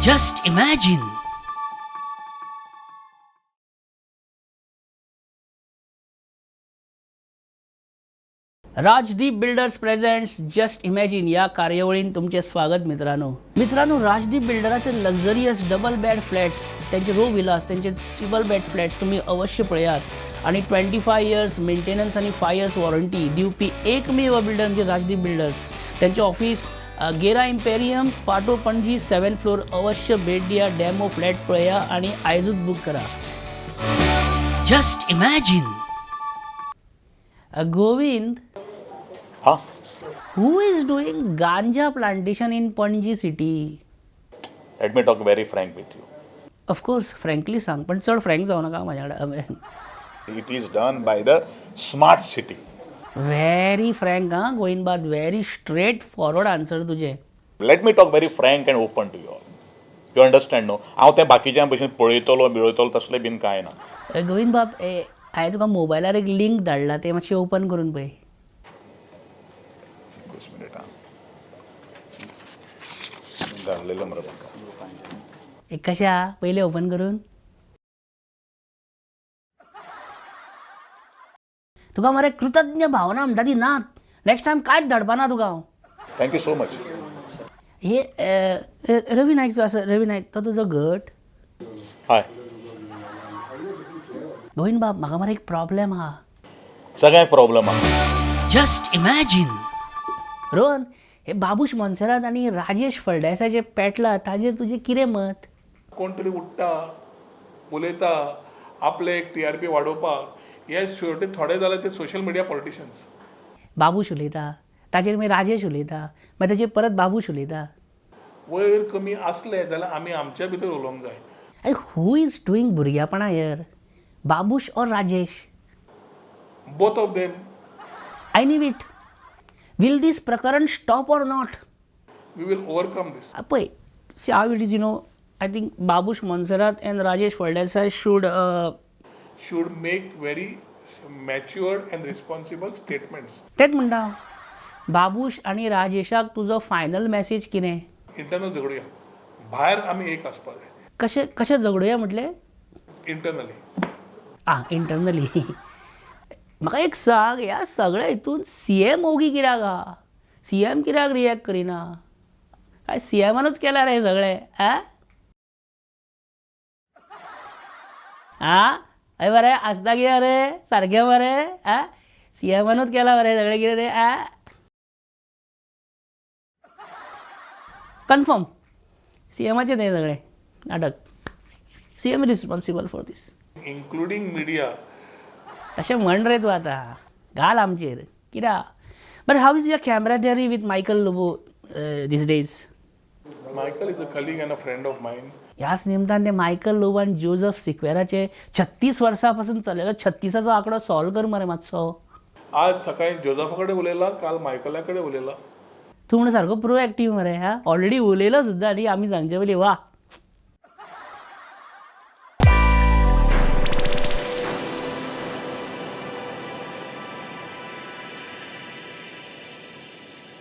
Just imagine. Rajdeep builders presents just imagine या कार्यावळीन तुमचे स्वागत. मित्रांनो, मित्रांनो, राजदीप बिल्डराचे लक्झरियस डबल बेड फ्लॅट्स, त्यांचे रो विलास, त्यांचे ट्रिपल बेड फ्लॅट्स तुम्ही अवश्य पळयात आणि 25 इयर्स मेंटेनन्स आणि 5 इयर्स वॉरंटी दिवपी एकमेव बिल्डर म्हणजे राजदीप बिल्डर्स. त्यांचे ऑफिस गेरा इम्पेरियम, पाटो, पणजी, सेवन फ्लोर. अवश्य भेट दिया, डेमो फ्लॅट पळया आणि आयजूच बुक करा. Just imagine. Govind. हा. Who is doing ganja plantation in Panaji city? Let me talk very frank with you. Of course, frankly सांग, पण चड फ्रँक जाऊ नका माझ्याकडे. It is done by the smart city. Very frank हां गोविंद बाद, very straight forward answer तुझे. Let me talk very frank and open to you all, you understand, no? हांव तें बाकीच्या भशेन पळयतलो बिळयतलो तसलें बीन कांय ना. गोविंद बाब, ए, हांवें तुका मोबायलार एक लिंक धाडला, ते मातशें ओपन करून पळय. एकूच मिनीट आं, धाडलेलें मरे म्हाका. एक कशें आहा पयलें ओपन करून? तुका मरे कृतज्ञ भावना म्हणटा ती ना. नेक्स्ट टायम कांयच धाडपा ना तुका हांव. Thank you so much. हे रवी नायक जो आसा, रवी नायक, तो तुजो घट? हय. गोविंद बाब, म्हाका मरे एक प्रॉब्लेम आहा. सगळ्यांक प्रॉब्लम आहा. Just imagine. Rohan, हे बाबूश मोन्सेरात आनी राजेश फळदेसाय पेटला, ताजेर तुजें कितें मत? कोण तरी उठ्ठा, उलयता आपले एक टीआरपी वाडोवपाक. हे शेवटी थोडे जाल्यार ते सोशल मिडिया पॉलिटिशियन्स. बाबूश उलयता, ताजेर मागीर राजेश उलयता, मागीर ताजेर परत बाबूश उलयता. वयर कमी आसले जाल्यार आमी आमच्या भितर उलोवंक जाय. आनी who is doing भुरग्यापणां here, Babush or Rajesh? Both of them. I knew it. Will this प्रकरण stop or not? We will overcome this. पळय, see how it is. I think Babush Monserrate and Rajesh Phaldesai should should make very matured and responsible statements. तेच म्हणटा हांव. बाबूश आनी राजेशाक तुजो final message कितें? Internal झगडुया, भायर आमी एक आसपाक जाय. कशें कशें झगडुया म्हटलें? इंटरनली. आं, इंटरनली. म्हाका एक सांग, ह्या सगळ्या हितून सीएम ओगी कित्याक आहा? सीएम कित्याक रिएक्ट करिना? काय सीएमानूच केलां रे सगळें? आ आ हय मरे, आसता कितें रे सारकें मरे? आ, सीएमानूच केलां मरे सगळें कितें तें? आ, कन्फर्म सीएमाचें तें सगळें नाटक. CM responsible for this. Including media. तशें म्हण रे तूं, आतां घाल आमचेर कित्याक. But how is your camaraderie with Michael Lobo these days? Michael is a colleague and a friend of mine. ह्याच निमतान ते मायकल लोबो आनी जोजफ सिक्वेराचे 36 वर्सां पासून चल्लेलो 36चो आंकडो सॉल्व कर मरे मातसो. आज सकाळी जोजफा कडेन उलयला, काल मायकला कडेन उलयला. तूं म्हणून सारको प्रोएक्टीव मरे. हा, ऑलरेडी उलयलो सुद्दां न्ही आमी सांगचे पयलीं. वा.